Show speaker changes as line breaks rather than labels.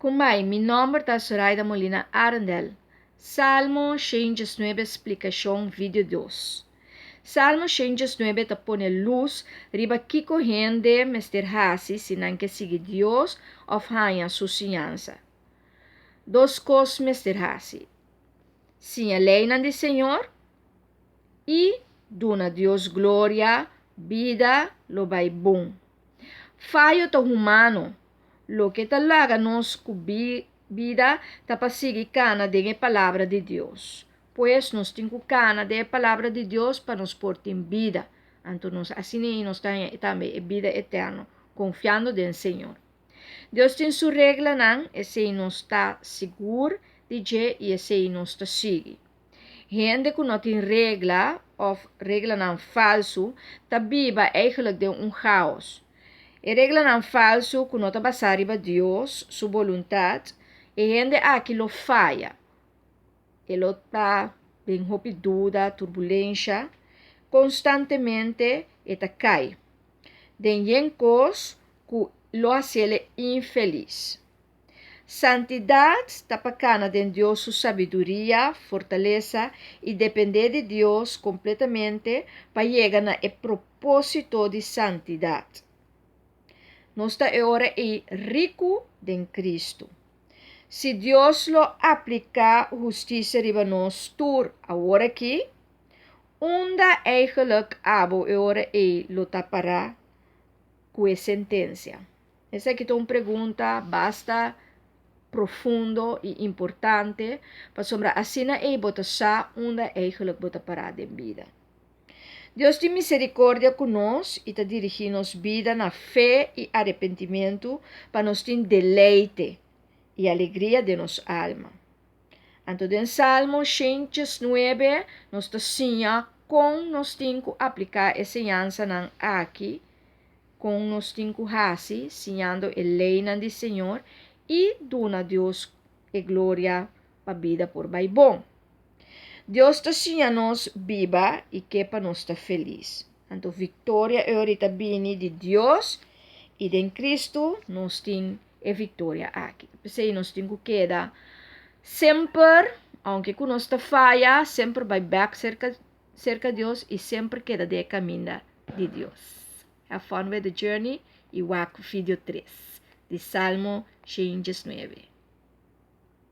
Kumbai, mi nòmber ta Zoraida Molina Arendel. Salmo 119 splikashon video 2. Salmo 119 ta pone lus riba kiko hende mester hasi si nan ke sigui Dios òf haña su siñansa. Dos kos mester hasi: siña leinan di Señor i duna Dios gloria, bida lo bai bon. Fayo ta humano. Loke ta laga nos ku bida ta pa sigui kana den e Palabra di Dios. Pues nos tin ku kana den e Palabra di Dios pa nos por tin bida. Anto nos asina ei nos ta haña tambe e bida eterno, konfiando den Señor. Dios tin su reglanan, esei nos ta sigur di dje i esei nos ta sigui. Hende ku no tin regla òf reglanan falsu ta biba eigenlijk den un chaos. E reglanan falsu ku no ta basá riba Dios su boluntat, e hende aki lo faya. E lo ta den hopi duda, turbulensha, konstantemente e ta kai den yen kos ku lo hasiel e infelis. Santidat ta pa kana den Dios su sabiduria, fortalesa i dependé di Dios kompletamente pa yega na e propósito di santidat. Nos ta e ora ei riku den Kristu. Si Dios lo apliká hustisia riba nos tur aworakí, unda eigenlijk abo e ora ei lo ta pará ku e sentensia? Esaki ta un pregunta basta profundo i importante, pasobra asina ei bo ta sa unda eigenlijk bo ta pará den bida. Dios tin misericordia ku nos i ta dirigí nos bida na fe i arepentimentu pa nos tin deleite i alegria den nos alma. Anto den Salmo 109 nos ta siña kon nos tin ku apliká e señansanan aki. Kon nos tin ku hasi siñando e leinan di Señor i duna Dios e gloria pa bida por bai bon. Dios ta siña nos biba i ke pa nos ta felis. Anto viktoria e ora ta bini di Dios i den Kristu nos tin e viktoria aki. P'esei nos tin ku keda semper, aunke ku nos ta faya, semper bai bèk serka serka Dios i semper keda den e kaminda di Dios. Have fun with the journey i wak video 3 di Salmo 119.